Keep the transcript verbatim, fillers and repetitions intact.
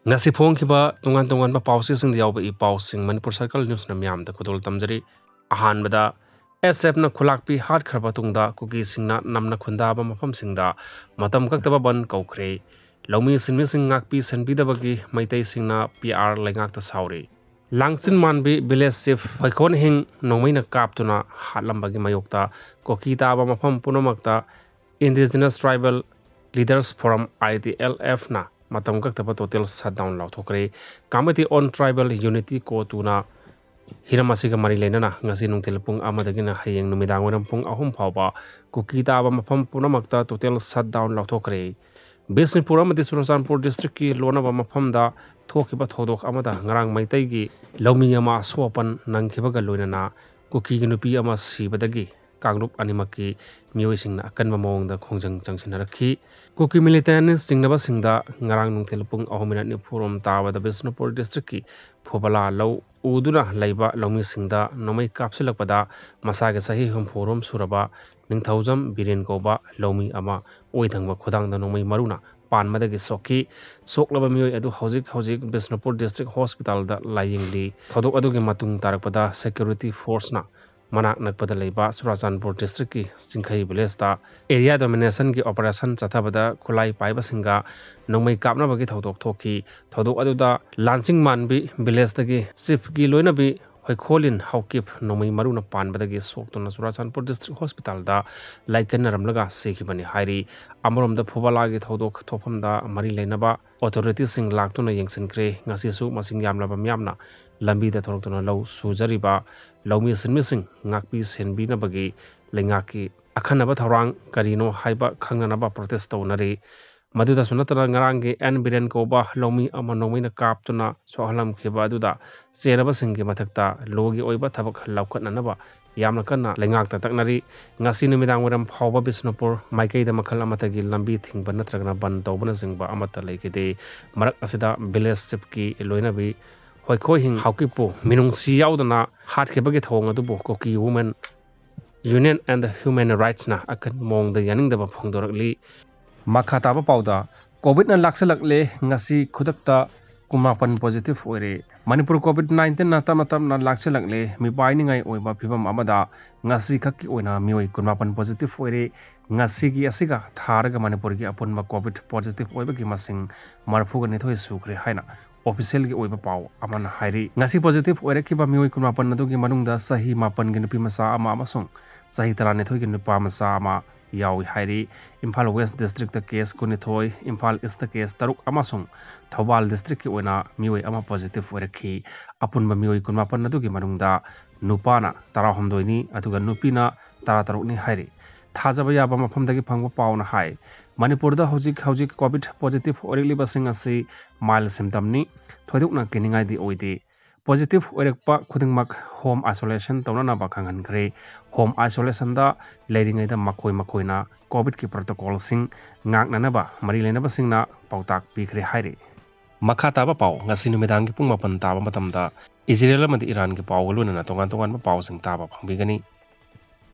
ꯉꯁꯤ ꯐꯣꯡꯈꯤꯕ ꯇꯣꯉꯥꯟ ꯇꯣꯉꯥꯟꯕ ꯄꯥꯎꯆꯦꯁꯤꯡꯗ ꯌꯥꯎꯕ ꯏ ꯄꯥꯎꯁꯤꯡ ꯃꯅꯤꯄꯨꯔ ꯁꯔꯀꯜ ꯅ꯭ꯌꯨꯁꯅ ꯃꯤꯌꯥꯝꯗ ꯈꯨꯗꯣꯜ ꯇꯝꯖꯔꯤ꯫ ꯑꯍꯥꯟꯕꯗ, ꯑꯦꯁ ꯑꯦꯐꯅ ꯈꯨꯂꯥꯛꯄꯤ ꯍꯥꯠꯈ꯭ꯔꯕ ꯇꯨꯡꯗ ꯀꯨꯀꯤꯁꯤꯡꯅ ꯅꯝꯅ ꯈꯨꯟꯗꯥꯕ ꯃꯐꯝꯁꯤꯡꯗ ꯃꯇꯝ ꯀꯛꯇꯕ ꯕꯟ ꯀꯧꯈ꯭ꯔꯦ꯫ ꯂꯧꯃꯤ ꯁꯤꯟꯃꯤꯁꯤꯡ ꯉꯥꯛꯄꯤ ꯁꯦꯟꯕꯤꯗꯕꯒꯤ ꯃꯩꯇꯩꯁꯤꯡꯅ ꯄꯤ ꯑꯥꯔ ꯂꯩꯉꯥꯛꯇ ꯁꯥꯎꯔꯤ꯫ ꯂꯥꯡꯆꯤꯟ ꯃꯥꯟꯕꯤ ꯚꯤꯂꯦꯖ ꯆꯤꯐ ꯍꯣꯏꯈꯣꯟ ꯍꯤꯡ ꯅꯣꯡꯃꯩꯅ ꯀꯥꯞꯇꯨꯅ ꯍꯥꯠꯂꯝꯕꯒꯤ ꯃꯥꯌꯣꯛꯇ ꯀꯨꯀꯤ ꯇꯥꯕ ꯃꯐꯝ ꯄꯨꯝꯅꯃꯛꯇ Indigenous Tribal Leaders Forum, I T L F, ꯅ ꯃꯇꯝ ꯀꯛꯇꯕ ꯇꯣꯇꯦꯜ ꯁꯠꯗꯥꯎꯟ ꯂꯥꯎꯊꯣꯛꯈ꯭ꯔꯦ꯫ Committee on Tribal Unity, ꯀꯣꯇꯨꯅ ꯍꯤꯔꯝ ꯑꯁꯤꯒ ꯃꯔꯤ ꯂꯩꯅꯅ ꯉꯁꯤ ꯅꯨꯡꯊꯤꯜ ꯄꯨꯡ ꯑꯃꯗꯒꯤꯅ ꯍꯌꯦꯡ ꯅꯨꯃꯤꯗꯥꯡ ꯋꯥꯏꯔꯝ ꯄꯨꯡ ꯑꯍꯨꯝ ꯐꯥꯎꯕ ꯀꯨꯀꯤ ꯇꯥꯕ ꯃꯐꯝ ꯄꯨꯝꯅꯃꯛꯇ ꯇꯣꯇꯦꯜ ꯁꯠꯗꯥꯎꯟ ꯂꯥꯎꯊꯣꯛꯈ꯭ꯔꯦ꯫ ꯕꯤꯁꯅꯨꯄꯨꯔ ꯑꯃꯗꯤ ꯆꯨꯔꯆꯥꯟꯄꯨꯔ ꯗꯤꯁꯇ꯭ꯔꯤꯛꯀꯤ ꯂꯣꯟꯅꯕ ꯃꯐꯝꯗ ꯊꯣꯛꯈꯤꯕ ꯊꯧꯗꯣꯛ ꯑꯃꯗ ꯉꯔꯥꯡ ꯃꯩꯇꯩꯒꯤ ꯂꯧꯃꯤ ꯑꯃ ꯑꯁꯣꯛ ꯑꯄꯟ ꯅꯪꯈꯤꯕꯒ ꯂꯣꯏꯅꯅ ꯀꯨꯀꯤꯒꯤ ꯅꯨꯄꯤ ꯑꯃ ꯁꯤꯕꯗꯒꯤ ꯀꯥꯡꯂꯨꯞ ꯑꯅꯤꯃꯛꯀꯤ ꯃꯤꯑꯣꯏꯁꯤꯡꯅ ꯑꯀꯟꯕ ꯃꯑꯣꯡꯗ ꯈꯣꯡꯖꯪ ꯆꯪꯁꯤꯟꯅꯔꯛꯈꯤ꯫ ꯀꯨꯀꯤ ꯃꯤꯂꯤꯇꯦꯟꯠ ꯆꯤꯡꯅꯕꯁꯤꯡꯗ ꯉꯔꯥꯡ ꯅꯨꯡꯊꯤꯜ ꯄꯨꯡ ꯑꯍꯨꯝ ꯃꯤꯅꯠ ꯅꯤꯐꯨ ꯔꯣꯝ ꯇꯥꯕꯗ ꯕꯤꯁꯅꯨꯄꯨꯔ ꯗꯤꯁꯇ꯭ꯔꯤꯛꯀꯤ ꯐꯨꯕꯂꯥ ꯂꯧ ꯎꯗꯨꯅ ꯂꯩꯕ ꯂꯧꯃꯤꯁꯤꯡꯗ ꯅꯣꯡꯃꯩ ꯀꯥꯞꯁꯤꯜꯂꯛꯄꯗ ꯃꯁꯥꯒꯤ ꯆꯍꯤ ꯍꯨꯝꯐꯨ ꯔꯣꯝ ꯁꯨꯔꯕ ꯅꯤꯡꯊꯧꯖꯝ ꯕꯤꯔꯦꯟ ꯀꯧꯕ ꯂꯧꯃꯤ ꯑꯃ ꯑꯣꯏ ꯊꯪꯕ ꯈꯨꯗꯥꯡꯗ ꯅꯣꯡꯃꯩ ꯃꯔꯨꯅ ꯄꯥꯟꯕꯗꯒꯤ ꯁꯣꯛꯈꯤ꯫ ꯁꯣꯛꯂꯕ ꯃꯤꯑꯣꯏ ꯑꯗꯨ ꯍꯧꯖꯤꯛ ꯍꯧꯖꯤꯛ ꯕꯤꯁꯅꯨꯄꯨꯔ ꯗꯤꯁꯇ꯭ꯔꯤꯛ ꯍꯣꯁꯄꯤꯇꯥꯜꯗ ꯂꯥꯌꯦꯡꯂꯤ꯫ ꯊꯧꯗꯣꯛ ꯑꯗꯨꯒꯤ ꯃꯇꯨꯡ ꯇꯥꯔꯛꯄꯗ ꯁꯦꯀ꯭ꯌꯨꯔꯤꯇꯤ ꯐꯣꯔꯁꯅ ꯃꯅꯥꯛ ꯅꯛꯄꯗ ꯂꯩꯕ ꯆꯨꯔꯥꯆꯥꯟꯄꯨꯔ ꯗꯤꯁꯇ꯭ꯔꯤꯛꯀꯤ ꯆꯤꯡꯈꯩ ꯚꯤꯂꯦꯖꯇ ꯑꯦꯔꯤꯌꯥ ꯗꯣꯃꯤꯅꯦꯁꯟꯒꯤ ꯑꯣꯄꯔꯦꯁꯟ ꯆꯠꯊꯕꯗ ꯈꯨꯠꯂꯥꯏ ꯄꯥꯏꯕꯁꯤꯡꯒ ꯅꯣꯡꯃꯩ ꯀꯥꯞꯅꯕꯒꯤ ꯊꯧꯗꯣꯛ ꯊꯣꯛꯈꯤ꯫ ꯊꯧꯗꯣꯛ ꯑꯗꯨꯗ ꯂꯥꯟꯆꯤꯡ ꯃꯥꯟꯕꯤ ꯚꯤꯂꯦꯖꯇꯒꯤ ꯆꯤꯐꯀꯤ ꯂꯣꯏꯅꯕꯤ ꯍꯣꯏꯈꯣꯂꯤꯟ ꯍꯥꯎꯀꯤꯞ ꯅꯣꯡꯃꯩ ꯃꯔꯨꯅ ꯄꯥꯟꯕꯗꯒꯤ ꯁꯣꯛꯇꯨꯅ ꯆꯨꯔꯥꯆꯥꯟꯄꯨꯔ ꯗꯤꯁꯇ꯭ꯔꯤꯛ ꯍꯣꯁꯄꯤꯇꯥꯜꯗ ꯂꯥꯏꯀꯠꯅꯔꯝꯂꯒ ꯁꯤꯈꯤꯕꯅꯤ ꯍꯥꯏꯔꯤ꯫ ꯑꯃꯔꯣꯝꯗ ꯐꯨꯕꯂꯥꯒꯤ ꯊꯧꯗꯣꯛ ꯊꯣꯛꯐꯝꯗ ꯃꯔꯤ ꯂꯩꯅꯕ ꯑꯣꯊꯣꯔꯤꯇꯤꯁꯤꯡ ꯂꯥꯛꯇꯨꯅ ꯌꯦꯡꯁꯤꯟꯈ꯭ꯔꯦ꯫ ꯉꯁꯤꯁꯨ ꯃꯁꯤꯡ ꯌꯥꯝꯂꯕ ꯃꯤꯌꯥꯝꯅ ꯂꯝꯕꯤꯗ ꯊꯣꯔꯛꯇꯨꯅ ꯂꯧ ꯁꯨꯖꯔꯤꯕ ꯂꯧꯃꯤ ꯁꯤꯟꯃꯤꯁꯤꯡ ꯉꯥꯛꯄꯤ ꯁꯦꯟꯕꯤꯅꯕꯒꯤ ꯂꯩꯉꯥꯛꯀꯤ ꯑꯈꯟꯅꯕ ꯊꯧꯔꯥꯡ ꯀꯔꯤꯅꯣ ꯍꯥꯏꯕ ꯈꯪꯅꯅꯕ ꯄ꯭ꯔꯣꯇꯦꯁ ꯇꯧꯅꯔꯤ꯫ ꯃꯗꯨꯗꯁꯨ ꯅꯠꯇꯅ ꯉꯔꯥꯡꯒꯤ ꯑꯦꯟ ꯕꯤꯔꯦꯟ ꯀꯧꯕ ꯂꯧꯃꯤ ꯑꯃ ꯅꯣꯡꯃꯩꯅ ꯀꯥꯞꯇꯨꯅ ꯁꯣꯛꯍꯜꯂꯝꯈꯤꯕ ꯑꯗꯨꯗ ꯆꯦꯟꯅꯕꯁꯤꯡꯒꯤ ꯃꯊꯛꯇ ꯂꯣꯒꯤ ꯑꯣꯏꯕ ꯊꯕꯛ ꯂꯧꯈꯠꯅꯅꯕ ꯌꯥꯝꯅ ꯀꯟꯅ ꯂꯩꯉꯥꯛꯇ ꯇꯛꯅꯔꯤ꯫ ꯉꯁꯤ ꯅꯨꯃꯤꯗꯥꯡ ꯋꯥꯏꯔꯝ ꯐꯥꯎꯕ ꯕꯤꯁꯅꯨꯄꯨꯔ ꯃꯥꯏꯀꯩꯗ ꯃꯈꯜ ꯑꯃꯠꯇꯒꯤ ꯂꯝꯕꯤ ꯊꯤꯡꯕ ꯅꯠꯇ꯭ꯔꯒꯅ ꯕꯟ ꯇꯧꯕꯅꯆꯤꯡꯕ ꯑꯃꯠꯇ ꯂꯩꯈꯤꯗꯦ꯫ ꯃꯔꯛ ꯑꯁꯤꯗ ꯚꯤꯂꯦꯖ ꯆꯤꯐꯀꯤ ꯂꯣꯏꯅꯕꯤ ꯍꯣꯏꯈꯣꯏ ꯍꯤꯡ ꯍꯥꯎꯀꯤꯞꯄꯨ ꯃꯤꯅꯨꯡꯁꯤ ꯌꯥꯎꯗꯅ ꯍꯥꯠꯈꯤꯕꯒꯤ ꯊꯧꯑꯣꯡ ꯑꯗꯨꯕꯨ ꯀꯨꯀꯤ ꯋꯨꯃꯦꯟ ꯌꯨꯅꯤꯌꯟ ꯑꯦꯟ ꯍ꯭ꯌꯨꯃꯦꯟ ꯔꯥꯏꯠꯁꯅ ꯑꯀꯟꯕ ꯃꯑꯣꯡꯗ ꯌꯥꯅꯤꯡꯗꯕ ꯐꯣꯡꯗꯣꯔꯛꯂꯤ꯫ ꯃꯈꯥ ꯇꯥꯕ ꯄꯥꯎꯗ ꯀꯣꯚꯤꯗꯅ ꯂꯥꯛꯁꯤꯜꯂꯛꯂꯦ꯫ ꯉꯁꯤ ꯈꯨꯗꯛꯇ ꯀꯨꯟꯃꯥꯄꯟ ꯄꯣꯖꯤꯇꯤꯚ ꯑꯣꯏꯔꯦ꯫ ꯃꯅꯤꯄꯨꯔ ꯀꯣꯚꯤꯗ ꯅꯥꯏꯟꯇꯤꯟꯅ ꯇꯞꯅ ꯇꯞꯅ ꯂꯥꯛꯁꯤꯜꯂꯛꯂꯦ꯫ ꯃꯤꯄꯥꯏꯅꯤꯡꯉꯥꯏ ꯑꯣꯏꯕ ꯐꯤꯕꯝ ꯑꯃꯗ ꯉꯁꯤ ꯈꯛꯀꯤ ꯑꯣꯏꯅ ꯃꯤꯑꯣꯏ ꯀꯨꯟꯃꯥꯄꯟ ꯄꯣꯖꯤꯇꯤꯚ ꯑꯣꯏꯔꯦ꯫ ꯉꯁꯤꯒꯤ ꯑꯁꯤꯒ ꯊꯥꯔꯒ ꯃꯅꯤꯄꯨꯔꯒꯤ ꯑꯄꯨꯟꯕ ꯀꯣꯚꯤꯗ ꯄꯣꯖꯤꯇꯤꯚ ꯑꯣꯏꯕꯒꯤ ꯃꯁꯤꯡ ꯃꯔꯤꯐꯨꯒ ꯅꯤꯊꯣꯏ ꯁꯨꯈ꯭ꯔꯦ ꯍꯥꯏꯅ ꯑꯣꯐꯤꯁꯤꯌꯦꯜꯒꯤ ꯑꯣꯏꯕ ꯄꯥꯎ ꯑꯃꯅ ꯍꯥꯏꯔꯤ꯫ ꯉꯁꯤ ꯄꯣꯖꯤꯇꯤꯚ ꯑꯣꯏꯔꯛꯈꯤꯕ ꯃꯤꯑꯣꯏ ꯀꯨꯟꯃꯥꯄꯟ ꯑꯗꯨꯒꯤ ꯃꯅꯨꯡꯗ ꯆꯍꯤ ꯃꯥꯄꯟꯒꯤ ꯅꯨꯄꯤ ꯃꯆꯥ ꯑꯃ ꯑꯃꯁꯨꯡ ꯆꯍꯤ ꯇꯔꯥꯅꯤꯊꯣꯏꯒꯤ ꯅꯨꯄꯥ ꯃꯆꯥ ꯑꯃ ꯌꯥꯎꯏ ꯍꯥꯏꯔꯤ꯫ ꯏꯝꯐꯥꯜ ꯋꯦꯁ ꯗꯤꯁꯇ꯭ꯔꯤꯛꯇ ꯀꯦꯁ ꯀꯨꯟꯅꯤꯊꯣꯏ, ꯏꯝꯐꯥꯜ ꯏꯁꯇ ꯀꯦꯁ ꯇꯔꯨꯛ ꯑꯃꯁꯨꯡ ꯊꯧꯕꯥꯜ ꯗꯤꯁꯇ꯭ꯔꯤꯛꯀꯤ ꯑꯣꯏꯅ ꯃꯤꯑꯣꯏ ꯑꯃ ꯄꯣꯖꯤꯇꯤꯚ ꯑꯣꯏꯔꯛꯈꯤ꯫ ꯑꯄꯨꯟꯕ ꯃꯤꯑꯣꯏ ꯀꯨꯟꯃꯥꯄꯟ ꯑꯗꯨꯒꯤ ꯃꯅꯨꯡꯗ ꯅꯨꯄꯥꯅ ꯇꯔꯥꯍꯨꯝꯗꯣꯏꯅꯤ, ꯑꯗꯨꯒ ꯅꯨꯄꯤꯅ ꯇꯔꯥꯇꯔꯨꯛꯅꯤ ꯍꯥꯏꯔꯤ꯫ ꯊꯥꯖꯕ ꯌꯥꯕ ꯃꯐꯝꯗꯒꯤ ꯐꯪꯕ ꯄꯥꯎꯅ ꯍꯥꯏ, ꯃꯅꯤꯄꯨꯔꯗ ꯍꯧꯖꯤꯛ ꯍꯧꯖꯤꯛ ꯀꯣꯚꯤꯗ ꯄꯣꯖꯤꯇꯤꯚ ꯑꯣꯏꯔꯛꯂꯤꯕꯁꯤꯡ ꯑꯁꯤ ꯃꯥꯏꯜ ꯁꯤꯝꯇꯝꯅꯤ, ꯊꯣꯏꯗꯣꯛꯅ ꯀꯤꯅꯤꯡꯉꯥꯏꯗꯤ ꯑꯣꯏꯗꯦ꯫ ꯄꯣꯖꯤꯇꯤꯚ ꯑꯣꯏꯔꯛꯄ ꯈꯨꯗꯤꯡꯃꯛ ꯍꯣꯝ ꯑꯥꯏꯁꯣꯂꯦꯁꯟ ꯇꯧꯅꯅꯕ ꯈꯪꯍꯟꯈ꯭ꯔꯦ꯫ ꯍꯣꯝ ꯑꯥꯏꯁꯣꯂꯦꯁꯟꯗ ꯂꯩꯔꯤꯉꯩꯗ ꯃꯈꯣꯏ ꯃꯈꯣꯏꯅ ꯀꯣꯚꯤꯗꯀꯤ ꯄ꯭ꯔꯣꯇꯣꯀꯣꯜꯁꯤꯡ ꯉꯥꯛꯅꯅꯕ ꯃꯔꯤ ꯂꯩꯅꯕꯁꯤꯡꯅ ꯄꯥꯎꯇꯥꯛ ꯄꯤꯈ꯭ꯔꯦ ꯍꯥꯏꯔꯤ꯫ ꯃꯈꯥ ꯇꯥꯕ ꯄꯥꯎ ꯉꯁꯤ ꯅꯨꯃꯤꯗꯥꯡꯒꯤ ꯄꯨꯡ ꯃꯥꯄꯟ ꯇꯥꯕ ꯃꯇꯝꯗ ꯏꯖꯔꯦꯜ ꯑꯃꯗꯤ ꯏꯔꯥꯟꯒꯤ ꯄꯥꯎꯒ ꯂꯣꯏꯅꯅ ꯇꯣꯉꯥꯟ ꯇꯣꯉꯥꯟꯕ ꯄꯥꯎꯁꯤꯡ ꯇꯥꯕ ꯐꯪꯕꯤꯒꯅꯤ꯫